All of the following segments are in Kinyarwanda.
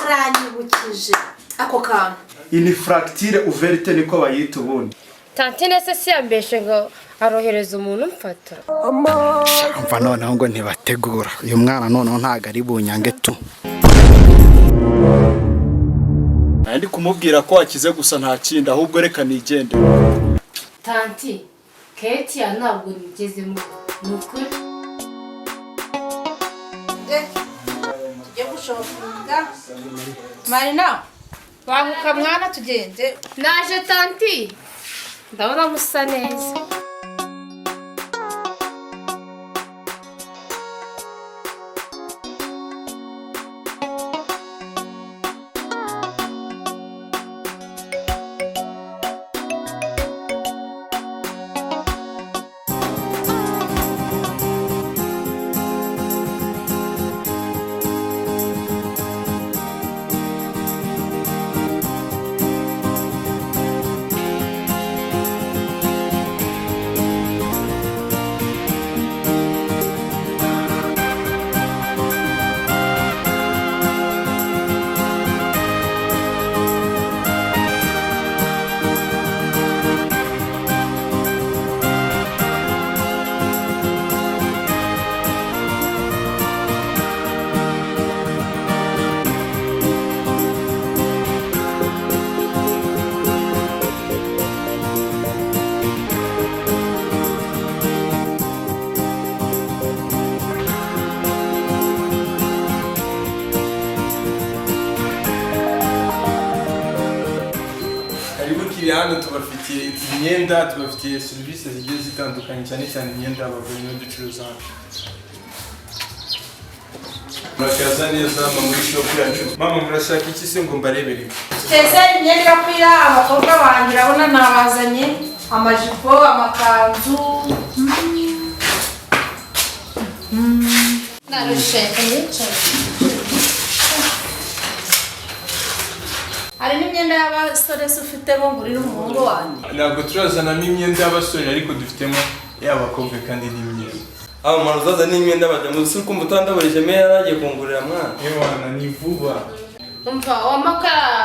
Aranyibukije ako kantu. Iyi fracture ouverte niko bayita ubundi. Tantine se siyambeshe ngo arohereza umuntu umfata. Mva noneho ngo ntibategura uyu mwana, noneho ntabwo ari bunyange tu. Ndi kumubwira ko wakize gusa, nta kindi, ahubwo reka nigende. Tanti Ketiya, ntabwo nigezemo, ni ukuri. Tujye gushopinga. Marina, banguka mwana, tugende. Naje tanti, ndabona musa neza. Karibu kiriya hano, tubafitiye imyenda, tubafitiye serivisi zigiye zitandukanye, cyane cyane imyenda y'abagore niyo ducuruza hano. Murakaza neza mama muri shop yacu. Mama, murashaka iki se ngo mbarebere? Twese imyenda irakwira abakobwa banjye, urabona nabazanye amajipo, amakanzu. Narushe, nicaye. Hari n'imyenda y'abasore se ufitemo ngurira umuhungu wanjye? Ntabwo turazanamo imyenda y'abasore, ariko dufitemo iy'abakobwa kandi ni myiza. Aba mara uzaza n'imyenda bajya mu isi kumva utandaburije meya yaragiye kungurira mwana. Ewana, ni vuba. Umva, wampa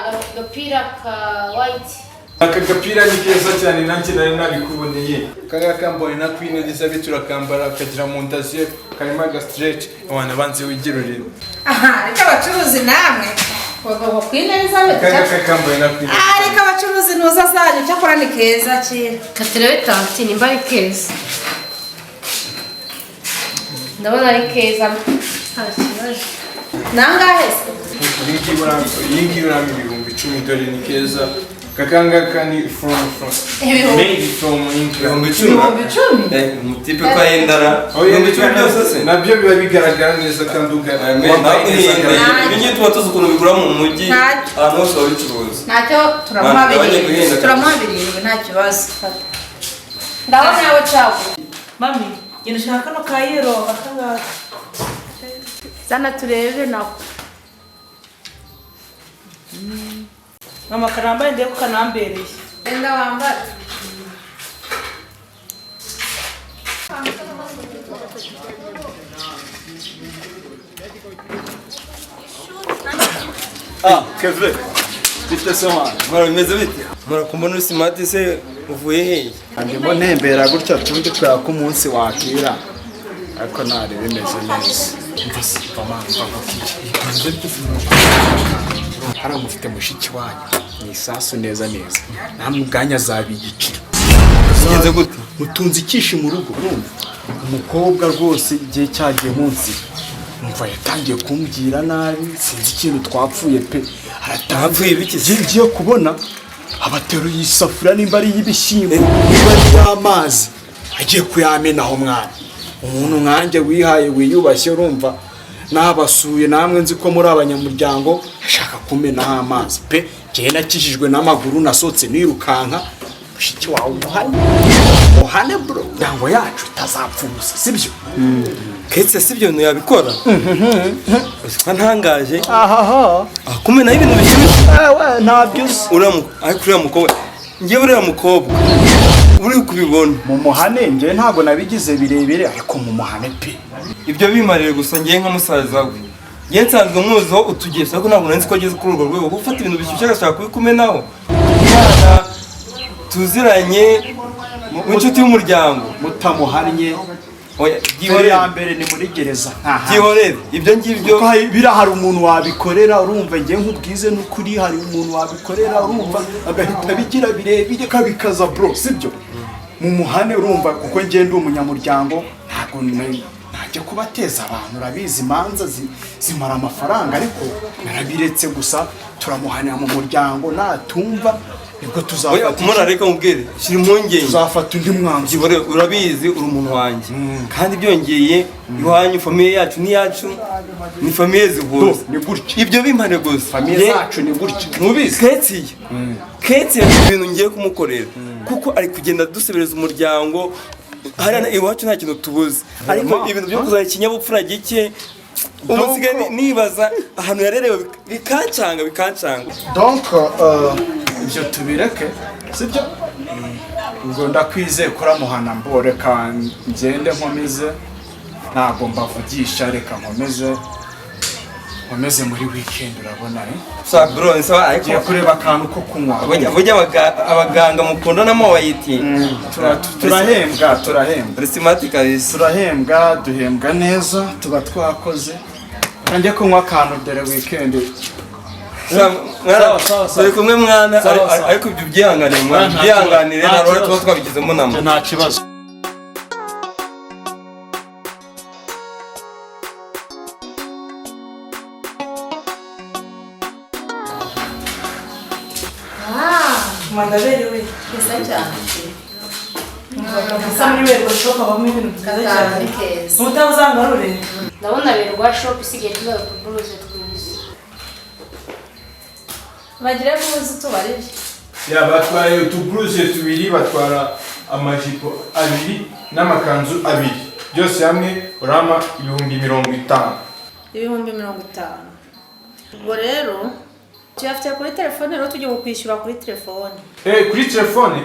agapira ka white. Aka gapira ni keza cyane, nanjye nari nabikuboneye. Kariya kambawe na Queen Elizabeth, urakambara ukagira mu ndaziye, karimo aga stretch. Ewana, banze wigirurire. Aha, reka abacuruzi namwe, bagomba Queen Elizabeth. Kariya kambawe na Queen. Ah, reka abacuruzi ntuza zanyu, cyakora ni keza kera. Katurebe tanti nimba ari keza. Ndabona ari keza, nta kibazo. Nangahe se? Iyi ngiyi uramba 10,000, dore ni keza. Aka ngaka ni from made from England. 10,000? 10,000? Eh, umutipe ko ahendara. Oya, 10,000 byose se? Nabyo biba bigaragara neza kandi wambaye neza agaragara. Ibi ngibi tuba tuzi ukuntu bigura mu mujyi. Ntacyo. Ahantu hose babicuruza. Ntacyo, turamuha Mwana, gabanya 7. guhenda. Turamuha 7, nta kibazo. Fata, ndabona yawe caguye. Mami, genda ushaka kano ka yero aka ngaka. Zana turebe nako. Mama, karambaye ndebe ko kanambereye. Genda wambare. Ah, Kevin, bite se mwana? Mara bimeze bite? Murakumbona uri smart se, uvuye hehe? Ndimo ntembera gutya tundi kubera ko umunsi wakira, ariko ntari bimeze neza. Mva se, mva mwana, mva nkubwire. Hariya mufite mushiki wanyu ni isasu neza neza, namwe ubwanyu azabiyicira. Bigenze gute? Mutunze ikishi mu rugo, urumva umukobwa rwose igihe cyagiye munsi, mva yatangiye kumbwira nabi, sinzi ikintu twapfuye pe. Mwapfuye ibiki se? Ngiye kubona abateruye isafuriya, nimba ari iy'ibishyimbo, niba ari iy'amazi, agiye kuyamenaho mwana. Umuntu nkanjye wihaye, wiyubashye, urumva nabasuye namwe nzi ko muri abanyamuryango, ashaka kumenaho amazi pe. Njyewe nakijijwe n'amaguru, nasohotse nirukanka. Mushiki wawe umuhane, muhane bro, imiryango yacu itazapfa ubusa, sibyo? Ketse si ibyo bintu yabikora? Uzi ko ntangaje? Ahaha. Akumenaho ibintu bishyushye. Ewe, ntabyo uzi. Uriya ariko uriya mukobwa, njyewe uriya mukobwa uri kubibona. Mu muhane, njyewe ntabwo nabigize birebire, ariko mu muhane pe. Ibyo bimarire gusa, ngiye nka musaza we. Njye nsanzwe muziho utugeso, ariko ntabwo nari nzi ko ageze kuri urwo rwego gufata ibintu bishyushye agashaka kubikumenaho. Umwana tuziranye, w'inshuti y'umuryango. Mutamuhannye. Oya, Feri byihorere. ya mbere ni muri gereza, nta handi. Byihorere ibyo ngibyo. Kuko biriya hari umuntu wabikorera, urumva? Ngiye nkubwize n'ukuri, hari umuntu wabikorera, urumva, agahita bigira birebire kabikaza, bro, sibyo? Mu muhane, urumva, kuko ngiye ndi umunyamuryango, ntabwo najya kubateza abantu. Urabizi, imanza zimara amafaranga, ariko narabiretse. Gusa turamuhanira mu muryango, natumva nibwo Oya, tuzafata mura, reka mubwire, shyira impungenge. Tuzafata undi mwanzuro. Byihorere, urabizi uri umuntu wanjye, kandi byongeye iwanyu famille yacu n'iyacu ni famille zihuza. Ni gutya. Ibyo bimpane gusa. Famille zacu ni gutya, ntubizi. Ketsiye, Ketsiye, ibintu ngiye kumukorera, kuko ari kugenda dusebereza umuryango. Hariya iwacu nta kintu tubuze, ariko ibintu byo kuzana ikinyabupfura gike, ubu nsigaye nibaza ahantu yarerewe, bikancanga, bikancanga. Donc ibyo tubireke, sibyo? Ubwo ndakwizeye kuramuhana. Mbo reka ngende nkomeze, ntabwo mbavugisha, reka nkomeze muri weekend, urabona, eh? Sa bro, ni sawa, ariko Ngiye kureba akantu ko kunywa. Burya abaganga mukundanamo bayiti. Turahembwa, turahembwa. Uri smart kabisa. Turahembwa, duhembwa neza, tuba twakoze. Reka njye kunywa akantu, dore weekend. Sa, mwana, Sawa, sawa, sawa. turi kumwe mwana. Sawa, sawa. Ariko ibyo ubyihanganire mwana, Nta ubyihanganire. kibazo. Nta ruhare tuba twabigizemo nama. Nta kibazo. Ndaberewe. Keza cyane. Gusa muri Werwa Shop habamo ibintu byiza cyane. Ni keza. Ubutaha uzangarure. Ndabona Berwa Shop isigaye tuzaza utuburuze twiza. Bagire vuba utubarire. Ya, batwaye utuburuze tubiri, batwara amajipo abiri n'amakanzu abiri, byose hamwe urama 50,000. 50,000. Ubwo rero tuyafite kuri telefone, rero tugiye kukwishyura kuri telefone. Eh, kuri telefone?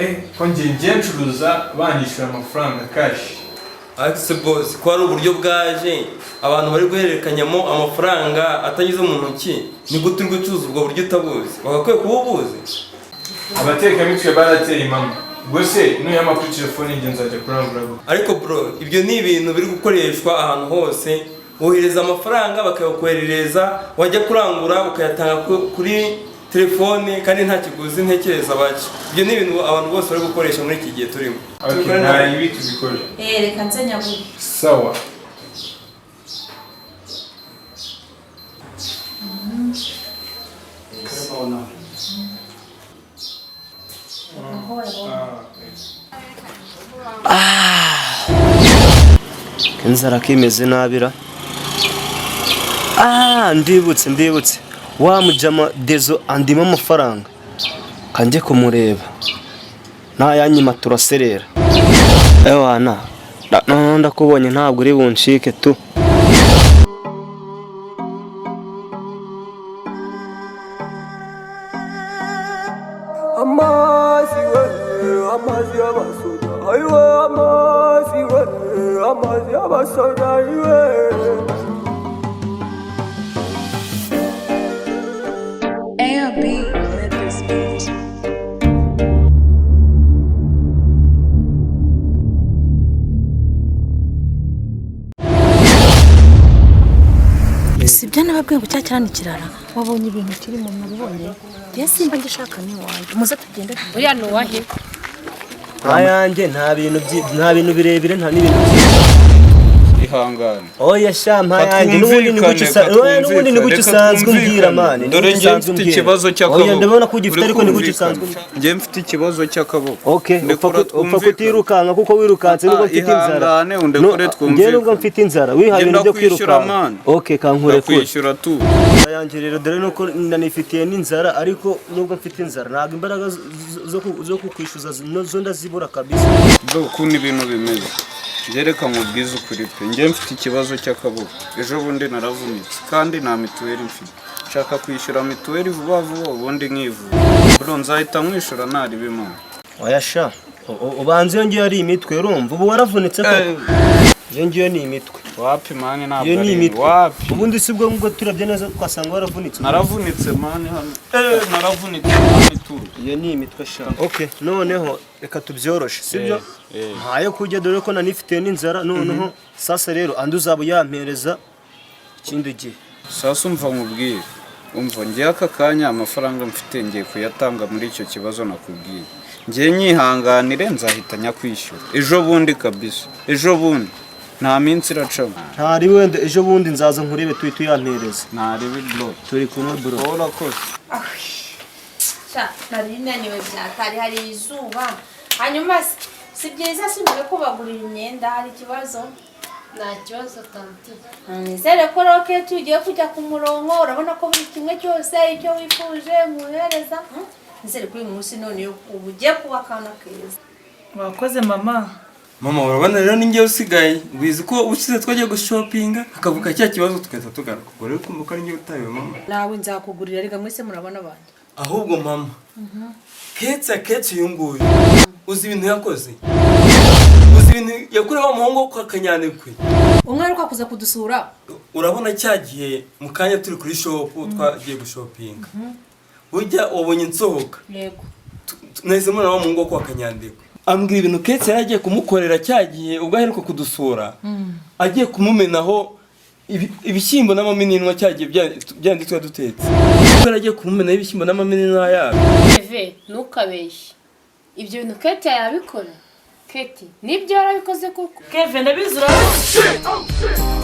Eh, ko ngiye ncuruza banyishyura amafaranga cash. Ariko se boss, ko hari uburyo bwaje abantu bari guhererekanyamo amafaranga atanyuze mu ntoki, ni gute uri gucuruza ubwo buryo utabuzi? Wagakwiye kuba ubuzi. Abatekamitwe barateye impamvu. Ubwo se nuyama kuri telefone, njye nzajya kurangura gute? Ariko bro, ibyo ni ibintu biri gukoreshwa ahantu hose. Wohereza amafaranga bakayakoherereza, wajya kurangura ukayatanga kuri telefone, kandi nta kiguzi ntekereza baca. Ibyo ni ibintu abantu bose bari gukoresha muri iki gihe turimo. Okay, nta ibi tubikore. Eh, reka nze nyaguhe. Sawa. Inzara kimeze nabira. Ah, ndibutse, ndibutse wa mujama Dezo andimo amafaranga, kanjye kumureba ntayanyima turaserera. Ewana, noneho ndakubonye, ntabwo uri buncike tu. Amazi we, amazi y'abasoda ayiwe, amazi we, amazi y'abasoda ayiwe. ARB let this beat. Si ibyo nababwiye ngo cya kirani kirara, wabonye ibintu kirimo? Mubibonye? Njye simba ngishaka n'iwanjye, muze tugende. Uriya ni uwahe? Ayanjye nta bintu birebire, nta n'ibintu byinshi. Ihangane. Oya sha, mpayanjye n'ubundi ni gutyo oya, n'ubundi ni gutyo usanzwe umbwira, man, ni Dore gutyo njye usanzwe mfite umbwira. ikibazo cy'akaboko. Oya, ndabona ko ugifite, Uri ariko ni gutyo kumvikana. usanzwe umbwira. Njye mfite ikibazo cy'akaboko. Okay, upfa Ndekura upfa kutirukanka, kuko wirukanse nubwo Ah, mfite inzara. ihangane, undekure No, twumvikane. njye nubwo mfite inzara, wihaye Njye ibintu byo ndakwishyura, kwirukanka. man. Okay, kankurekure. Ndakwishyura tu. Ayanjye rero, dore nuko nanifitiye n'inzara, ariko nubwo mfite inzara ntabwo imbaraga zo kukwishyuza zo ndazibura kabisa. Bro, ukuntu ibintu bimeze, njye reka nkubwize ukuri pe, njye mfite ikibazo cy'akaboko, ejo bundi naravunitse kandi nta mituweli mfite. Nshaka kwishyura mituweli vuba vuba, ubundi nkivura. Bro, nzahita mwishyura ntariba imana. Oya sha, ubanza iyo ngiyo ari imitwe, urumva ubu waravunitse koko, iyo ngiyo ni imitwe. Wapi man, ntabwo Iyo ni ari imitwe. Wapi. Ubundi si bwo ngubwo turabye neza twasanga waravunitse. Naravunitse man hano. Naravunitse man tu. Iyo ni imitwe sha. Okay, noneho reka tubyoroshe, sibyo? Eh. Ntayo kurya dore ko nanifitiye n'inzara noneho. Sasa rero andi uzaba uyampereza ikindi gihe. Sasa umva nkubwire. Umva, ngiye aka kanya amafaranga mfite ngiye kuyatanga muri icyo kibazo nakubwiye. Ngiye nyihanganire, nzahita nyakwishyura. Ejo bundi kabisa. Ejo bundi. Nta minsi iracamo. Ntari wenda ejo bundi nzaza nkurebe tuhita uyampereza. Ntaribi bro. Turi kumwe bro. Urakoze. Sha, nari naniwe byatari, hari izuba. Hanyuma si byiza sinjye kubagurira imyenda, hari ikibazo? Nta kibazo tanti. Nizere ko roketi ugiye kujya ku murongo, urabona ko buri kimwe cyose icyo wifuje nkuhereza. Nizere ko uyu munsi none ubu ugiye kuba akana keza. Wakoze mama. Mama, urabona rero ni njyewe usigaye. Wizi ko ushize twagiye gushopinga hakavuka cya kibazo tugahita tugaruka. Ubwo rero kumva ko ari njyewe utahiwe mama. Nawe nzakugurira rega, mwese murabona abantu. Ahubwo mama, Ketsa Ketsa uyu nguyu uzi ibintu yakoze, uzi ibintu yakorewe wa muhungu wo kwa Kanyandekwe. Umwe aheruka kuza kudusura. Urabona cya gihe mu kanya turi kuri shop twagiye gushopinga, burya wabonye nsohoka. Yego. Nahise mbona wa muhungu wo kwa Kanyandekwe ambwira ibintu Ketsa yari agiye kumukorera cya gihe ubwo aheruka kudusura, agiye kumumenaho ibishyimbo n'amamininwa cya gihe byandi twari dutetse. Ubwo yari agiye kumumenaho ibishyimbo n'amamininwa yabyo. Eve, ntukabeshye, ibyo bintu Keti yabikora? Keti, nibyo warabikoze koko? Keve, ndabizi, urabizi.